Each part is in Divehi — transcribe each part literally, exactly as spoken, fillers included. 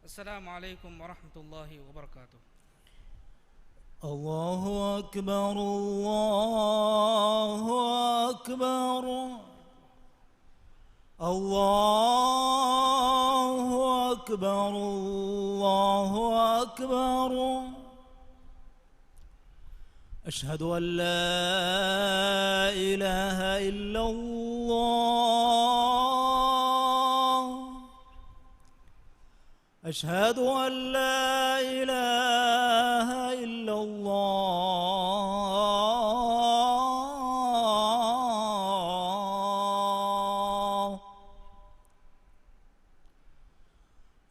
السلام عليكم ورحمة الله وبركاته. الله أكبر، الله أكبر، الله أكبر، الله أكبر. أشهد أن لا إله إلا الله. أشهد أن لا إله إلا الله.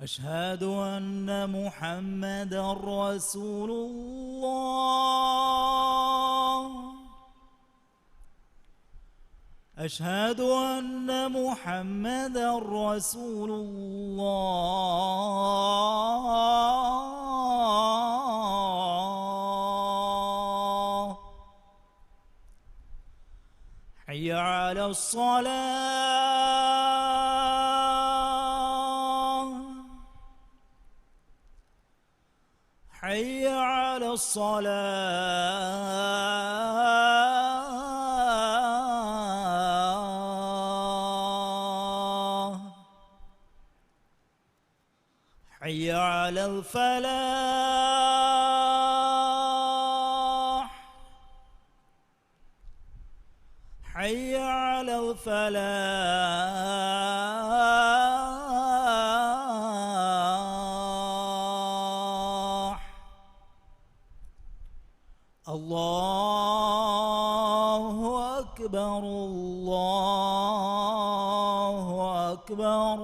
أشهد أن محمدا رسول الله. أشهد أن محمدا رسول الله. حي على الصلاة. حي على الصلاة. حي على الفلاح. حي على الفلاح. الله أكبر، الله أكبر.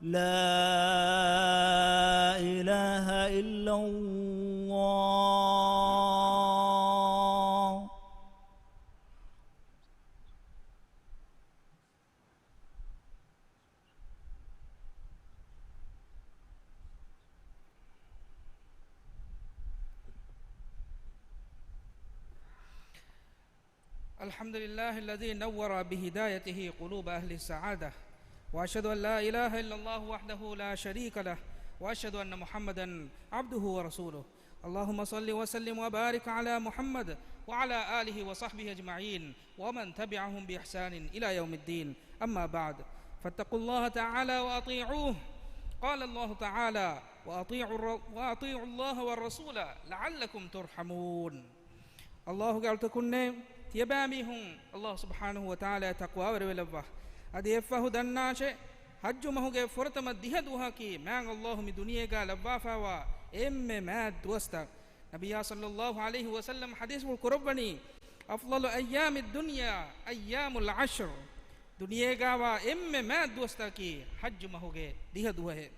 لا إله إلا الله. الحمد لله الذي نور بهدايته قلوب أهل السعادة، وأشهد أن لا إله إلا الله وحده لا شريك له، وأشهد أن محمدا عبده ورسوله. اللهم صل وسلم وبارك على محمد وعلى آله وصحبه أجمعين ومن تبعهم بإحسان إلى يوم الدين. أما بعد، فاتقوا الله تعالى وأطيعوه. قال الله تعالى: وأطيعوا الر-، وأطيعوا الله والرسول لعلكم ترحمون. އައްލާހުގެ އަޅުތަކުންނޭ، ތިޔަބައިމީހުން އައްލާހު ސުބްޙާނަހު ވަތަޢާލާއަށް ތަޤްވާވެރިވެލައްވާ. އަދި އެއަށްފަހު ދަންނާށޭ، ޙައްޖު މަހުގެ ފުރަތަމަ ދިހަ ދުވަހަކީ މާތް އައްލާހު މި ދުނިޔޭގަ ލައްވާފައިވާ އެންމެ މާތް ދުވަސްތައް. ނަބިއްޔާ ޞައްލައްލާހު ޢަލައިހި ވަސައްލަމް ޙަދީޘްފުޅު ކުރައްވަނީ، أفضل أيام الدنيا أيام العشر. ދުނިޔޭގަވާ އެންމެ މާތް ދުވަސްތަކަކީ ޙައްޖު މަހުގެ ދިހަ ދުވަހެއް.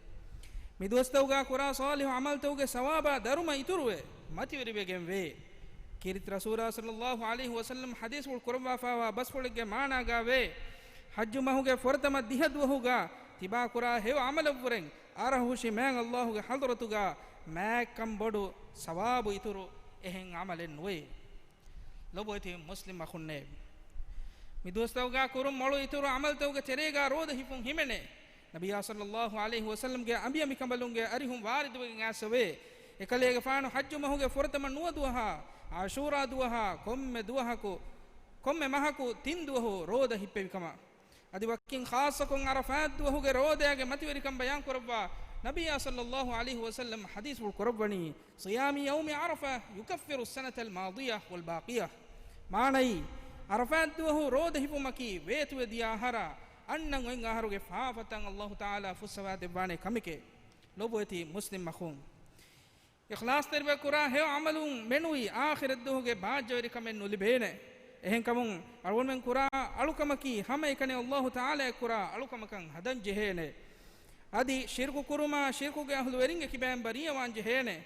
މި ދުވަސްތަކުގަ ކުރާ ޞާލިޙު ޢަމަލުތަކުގެ ޘަވާބާ ދަރުމަ އިތުރުވެ މަތިވެރިވެގެން ވޭ. ކީރިތި ރަސޫލާ ޞައްލައްލާހު ޢަލައިހި ވަސައްލަމް ޙަދީޘްފުޅު ކުރައްވާފައިވާ ބަސްފުޅެއްގެ މާނާގަ ވޭ، ޙައްޖު މަހުގެ ފުރަތަމަ ދިހަ ދުވަހުގަ ތިބާ ކުރާ ހެޔޮ ޢަމަލަށްވުރެން އަރަހަ ހުށި މާތް އައްލާހުގެ ޙަޟްރަތުގަ މާތްކަން ބޮޑު ޘަވާބު އިތުރު އެހެން ޢަމަލެއް ނުވޭ. ލޮބުވެތި މުސްލިމް އަޚުންނޭ، މި ދުވަސްތަކުގަ ކުރުން މޮޅު އިތުރު ޢަމަލުތަކުގެ ތެރޭގަ ރޯދަ ހިފުން ހިމެނޭ. ނަބިއްޔާ ޞައްލައްލާހު ޢަލައިހި ވަސައްލަމްގެ އަނބިޔަމިކަނބަލުންގެ އަރިހުން ވާރިދުވެގެން އައިސްފަވޭ. އެކަލޭގެފާނު ޙައްޖު މަހުގެ ފުރަތަމަ ނުވަ ދުވަހާ، ޢާޝޫރާ ދުވަހާ، ކޮންމެ ދުވަހަކު، ކޮންމެ މަހަކު ތިން ދުވަހު ރޯދަ ހިއްޕެވި ކަމަށް. އަދި ވަކިން ޚާއްޞަކޮށް ޢަރަފާތް ދުވަހުގެ ރޯދައިގެ މަތިވެރިކަން ބަޔާން ކުރައްވާ ނަބިއްޔާ ޞައްލައްލާހު ޢަލައިހި ވަސައްލަމް ޙަދީޘްފުޅު ކުރައްވަނީ، صيام يوم عرفة يكفر السنة الماضية والباقية. މާނައީ، ޢަރަފާތް ދުވަހު ރޯދަ ހިފުމަކީ ވޭތުވެދިޔަ އަހަރާ އަންނަން އޮތް އަހަރުގެ ފާފަތައް އައްލާހު ތަޢާލާ ފުއްސަވާދެއްވާނެ ކަމެކޭ. ލޮބުވެތި މުސްލިމް އަޚުން، އިޚްލާޞްތެރިވެ ކުރާ ހެޔޮ ޢަމަލުން މެނުވީ އާޚިރަތްދުވަހުގެ ބާއްޖަވެރިކަމެއް ނުލިބޭނެ. އެހެންކަމުން އަޅުގަނޑުމެން ކުރާ އަޅުކަމަކީ ހަމައެކަނި އައްލާހު ތަޢާލާއަށް ކުރާ އަޅުކަމަކަށް ހަދަން ޖެހޭނެ. އަދި ޝިރްކު ކުރުމާ ޝިރްކުގެ އަހުލުވެރިންގެ ކިބައިން ބަރީއަވާން ޖެހޭނެ.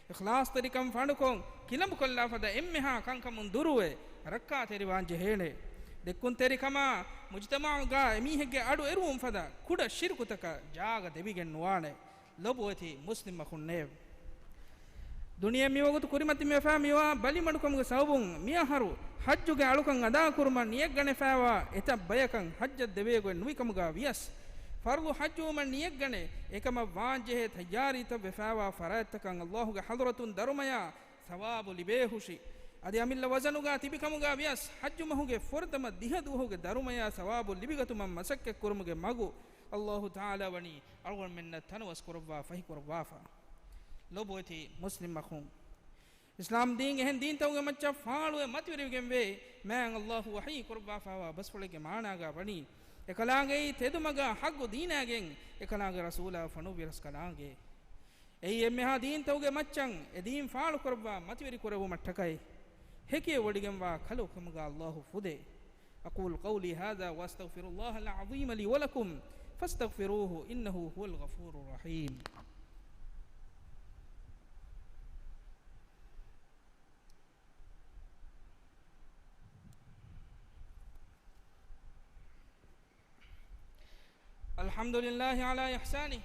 އިޚްލާޞްތެރިކަން ފަނޑުކޮށް، ކިލަނބުކޮށްލާ ފަދަ އެންމެހާ ކަންކަމުން ދުރުވެ، ރައްކާތެރިވާން ޖެހޭނެ. ދެއްކުންތެރިކަމާ، މުޖުތަމަޢުގަ އެމީހެއްގެ އަޑު އެރުވުން ފަދަ ކުޑަ ޝިރްކުތަކަށް ޖާގަ ދެވިގެން ނުވާނެ. ލޮބުވެތި މުސްލިމް އަޚުންނޭ، ދުނިޔެ މިވަގުތު ކުރިމަތިންވެފަ މިވާ ބަލިމަޑުކަމުގެ ސަބަބުން މިއަހަރު ޙައްޖުގެ އަޅުކަން އަދާކުރުމަށް ނިޔަތްގަނެފައިވާ އެތައް ބަޔަކަށް ޙައްޖަށް ދެވޭގޮތް ނުވިކަމުގަ ވިޔަސް، ފަރުޟު ޙައްޖުވުމަށް ނިޔަތްގަނެ، އެކަމަށް ވާންޖެހޭ ތައްޔާރީތައް ވެފާވާ ފަރާތްތަކަށް ﷲގެ ޙަޟްރަތުން ދަރުމަޔާ ޘަވާބު ލިބޭހުށި. އަދި އަމިއްލަ ވަޒަނުގާ ތިބިކަމުގާ ވިޔަސް، ޙައްޖު މަހުގެ ފުރަތަމަ ދިހަ ދުވަހުގެ ދަރުމަޔާ ޘަވާބު ލިބިގަތުމަށް މަސައްކަތްކުރުމުގެ މަގު ﷲ ތަޢާލާ ވަނީ އަޅުގަނޑުމެންނަށް ތަނަވަސް ކުރައްވާ ފަހިކުރައްވާފަ. ލޮބުވެތި މުސްލިމް އަޚުން، އިސްލާމް ދީން އެހެން ދީންތަކުގެ މައްޗަށް ފާޅުވެ މަތިވެރިވެގެންވޭ. މާތް ﷲ ވަޙީ ކުރައްވާފާވާ ބަސްފުޅެއްގެ މާނާގާ ވަނީ، އެކަލާނގެއީ ތެދުމަގާ ޙައްޤު ދީނާގެން، އެކަލާނގެ ރަސޫލާ ފޮނުއްވި ރަސްކަލާނގެ. އެއީ އެންމެހާ ދީންތަކުގެ މައްޗަށް އެ ދީން ފާޅުކުރައްވާ މަތިވެރި ކުރެއްވުމަށްޓަކައި ހެކިވެވޮޑިގެންވާ ކަލަކުކަމުގާ ﷲ ފުދޭ. أقول قولي هذا وأستغفر الله العظيم لي ولكم فاستغفروه إنه هو الغفور الرحيم. الحمد لله على إحسانه،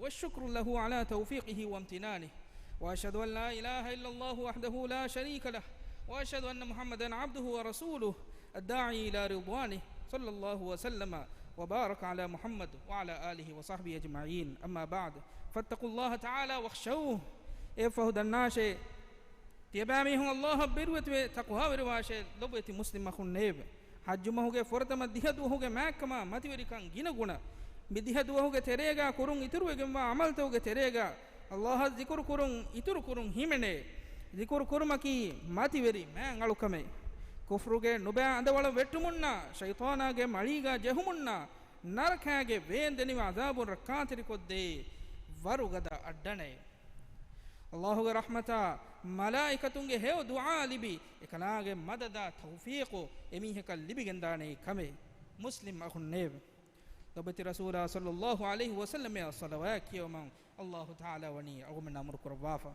والشكر له على توفيقه وامتنانه، وأشهد أن لا إله إلا الله وحده لا شريك له، وأشهد أن محمدا عبده ورسوله الداعي إلى رضوانه، صلى الله وسلم وبارك على محمد وعلى آله وصحبه أجمعين. أما بعد، فاتقوا الله تعالى واخشوه. އެއަށްފަހު ދަންނާށޭ، ތިޔަބައިމީހުން ﷲ އަށް ބިރުވެތިވެ ތަޤްވާވެރިވާށޭ، ލޮބުވެތި މުސްލިމް އަޚުންނޭވެ! ޙައްޖު މަހުގެ ފުރަތަމަ ދިހަ ދުވަހުގެ މާތްކަމާ މަތިވެރިކަން ގިނަގުނަ، މި ދިހަ ދުވަހުގެ ތެރޭގާ ކުރުން އިތުރުވެގެންވާ ޢަމަލުތަކުގެ ތެރޭގާ ﷲ އަށް ޒިކުރު ކުރުން އިތުރު ކުރުން ހިމެނޭ. ޒިކުރު ކުރުމަކީ މަތިވެރި މާތް އަޅުކަމެއް. ކުފްރުގެ ނުބައި އަނދަވަޅަށް ވެއްޓުމުންނާ، ޝައިޠާނާގެ މަޅީގާ ޖެހުމުންނާ، ނަރަކާގެ ވޭންދެނިވި ޢަޛާބުން ރައްކާތެރިކޮށްދޭ ވަރުގަދަ އައްޑަނައެއް. ﷲގެ ރަޙްމަތާ، މަލާއިކަތުންގެ ހެޔޮ ދުޢާ ލިބި، އެކަލާނގެ މަދަދާ ތައުފީޤު އެމީހަކަށް ލިބިގެންދާނެ ކަމެއް މުސްލިމް އަޚުންނޭވެ! ލޮބުވެތި ރަސޫލާ ޞައްލައްލާހު ޢަލައިހި ވަސައްލަމައަށް ޞަލަވާތް ކިޔަވަމުން ﷲ ތަޢާލާ ވަނީ އަޅުގަނޑުމެންނަށް އަމުރު ކުރައްވާފަ.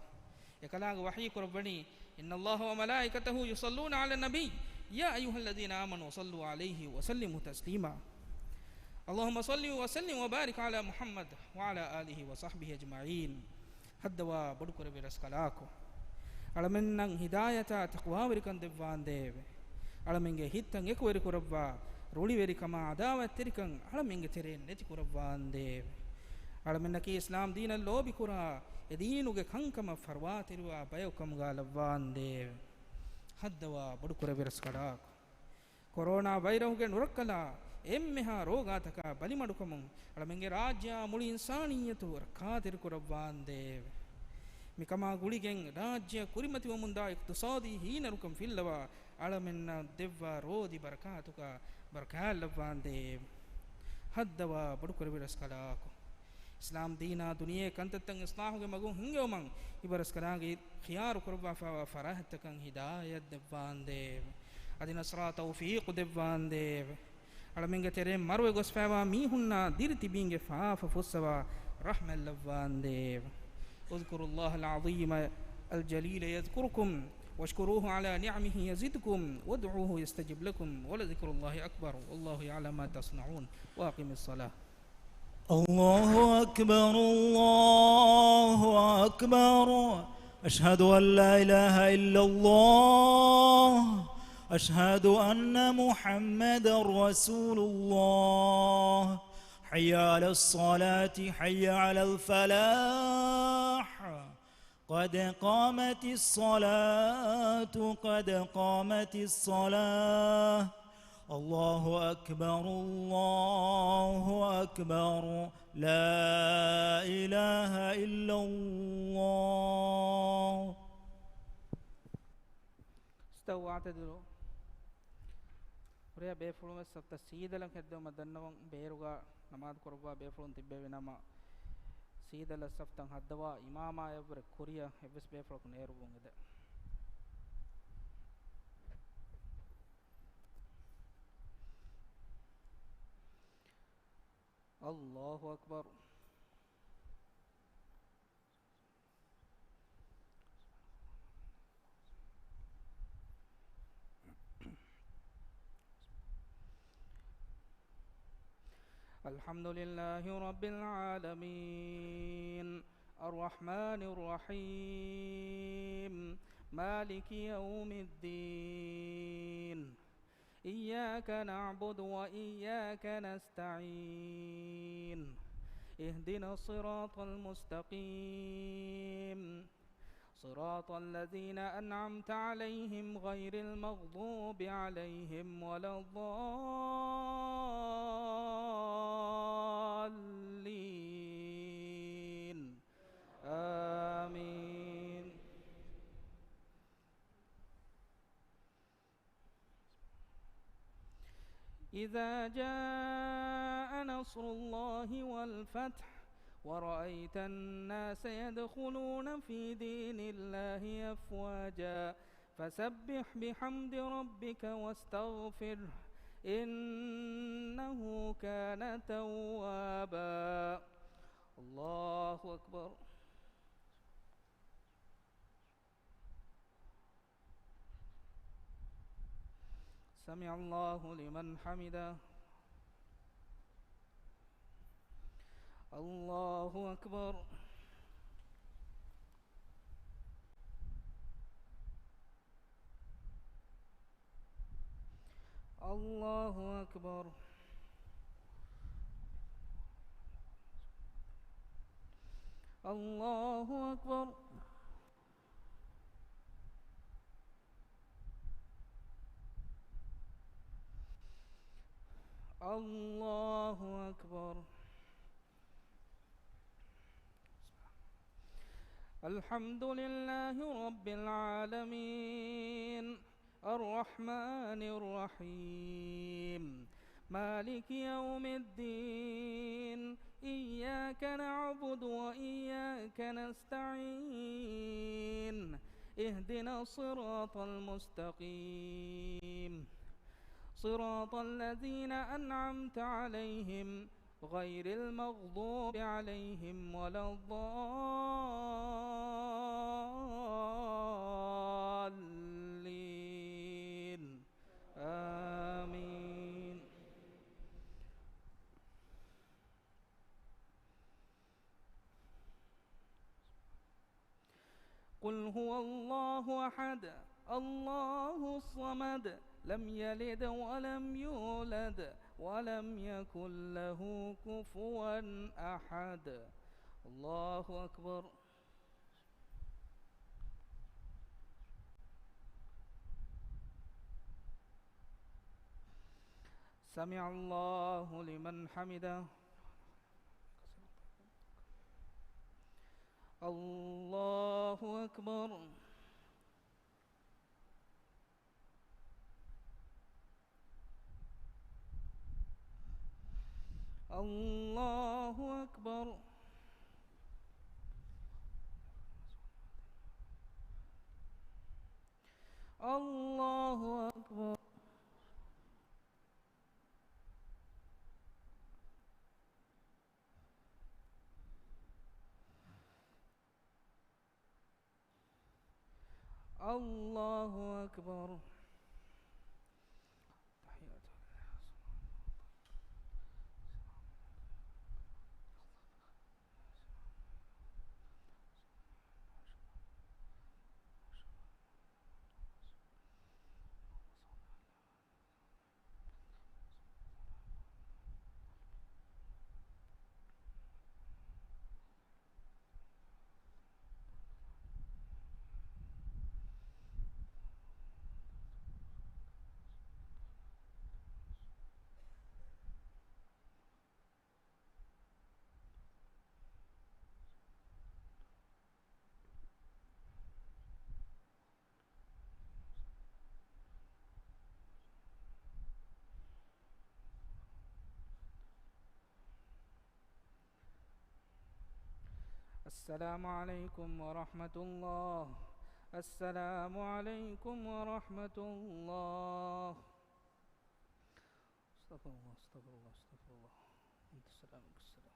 އެކަލާނގެ ވަޙީ ކުރައްވަނީ، إن الله وملائكته يصلون على النبي، يا أيها الذين آمنوا صلوا عليه وسلموا تسليما. اللهم صل وسلم وبارك على محمد وعلى آله وصحبه أجمعين. ހައްދަވާ ބޮޑުކުރެއްވި ރަސްކަލާކޮ، އަޅަމެންނަށް ހިދާޔަތާ ތަޤްވާވެރިކަން ދެއްވާނދޭވެ! އަޅަމެންގެ ހިތްތައް އެކުވެރިކުރައްވާ، ރުޅިވެރިކަމާ ޢަދާވަތްތެރިކަން އަޅަމެންގެ ތެރެއިން ނެތިކުރައްވާނދޭވެ! އަޅަމެންނަކީ އިސްލާމް ދީނަށް ލޯބިކުރާ، އެ ދީނުގެ ކަންކަމަށް ފަރުވާތެރިވާ ބަޔަކު ކަމުގާ ލައްވާނދޭވެ! ހައްދަވާ ބޮޑުކުރެއްވި ރަސްކަލާކޮ، ކޮރޯނާ ވައިރަހުގެ ނުރައްކަލާ އެންމެހާ ރޯގާތަކާ ބަލިމަޑުކަމުން އަޅަމެންގެ ރާއްޖެއާ މުޅި އިންސާނިއްޔަތު ރައްކާތެރިކުރައްވާނދޭވެ! މިކަމާ ގުޅިގެން ރާއްޖެއަށް ކުރިމަތިވަމުންދާ އިޤްތިޞާދީ ހީނަރުކަން ފިއްލަވާ، އަޅަމެންނަށް ދެއްވާ ރޯދި ބަރަކާތުގަ ބަރަކާތްލައްވާނދޭވެ! ހައްދަވާ ބޮޑުކުރެއްވި ރަސްކަލާކޮ، އިސްލާމް ދީނާ ދުނިޔެ ކަންތައްތައް އިޞްލާޙުގެ މަގުން ހިންގެވުމަށް އިބަރަސްކަލާނގެ ޚިޔާރު ކުރައްވާފައިވާ ފަރާތްތަކަށް ހިދާޔަތް ދެއްވާނދޭވެ! އަދި ނަޞްރާ ތައުފީޤު ދެއްވާނދޭވެ! އަޅަމެންގެ ތެރެއިން މަރުވެ ގޮސްފައިވާ މީހުންނާ ދިރިތިބީންގެ ފާފަ ފުއްސަވާ ރަޙްމަތްލައްވާނދޭވެ! اذكروا الله العظيم الجليل يذكركم واشكروه على نعمه يزدكم وادعوه يستجب لكم ولذكر الله أكبر والله يعلم ما تصنعون وأقم الصلاة. الله أكبر، الله أكبر. أشهد أن لا إله إلا الله. أشهد أن محمدا رسول الله. حي على الصلاة، حي على الفلاح. قد قامت الصلاة، قد قامت الصلاة. الله أكبر، الله أكبر. لا إله إلا الله. استووا واعتدلوا. ހުރިހާ ބޭފުޅުން ވެސް ސަފްތައް ސީދަލަށް ހެއްދެވުމަށް ދަންނަވަން. ބޭރުގަ ނަމާދު ކުރައްވާ ބޭފުޅުން ތިއްބެވި ނަމަ، ސީދަލަށް ސަފްތައް ހައްދަވާ އިމާމާއަށްވުރެ ކުރިއަށް އެއްވެސް ބޭފުޅަކު ނޭރުވުން އެދެ. الله أكبر. الحمد لله رب العالمين. الرحمن الرحيم. مالك يوم الدين. إياك نعبد وإياك نستعين. اهدنا الصراط المستقيم. صراط الذين أنعمت عليهم غير المغضوب عليهم ولا الضالين. آمين. إذا جاء نصر الله والفتح ورأيت الناس يدخلون في دين الله أفواجا فسبح بحمد ربك واستغفره إنه كان توابا. الله أكبر. سمع الله لمن حمده. الله أكبر. الله أكبر. الله أكبر. الله أكبر. الحمد لله رب العالمين. الرحمن الرحيم. مالك يوم الدين. إياك نعبد وإياك نستعين. اهدنا الصراط المستقيم. صراط الذين أنعمت عليهم غير المغضوب عليهم ولا الضالين. آمين. قل هو الله أحد، الله الصمد، لم يلد ولم يولد، ولم يكن له كفوا أحد. الله أكبر. سمع الله لمن حمده. الله أكبر. الله أكبر. الله أكبر. الله أكبر. تحيات لله. السلام عليكم ورحمة الله. السلام عليكم ورحمة الله. أستغفر الله، أستغفر الله، أستغفر الله. أنت السلام، منك السلام.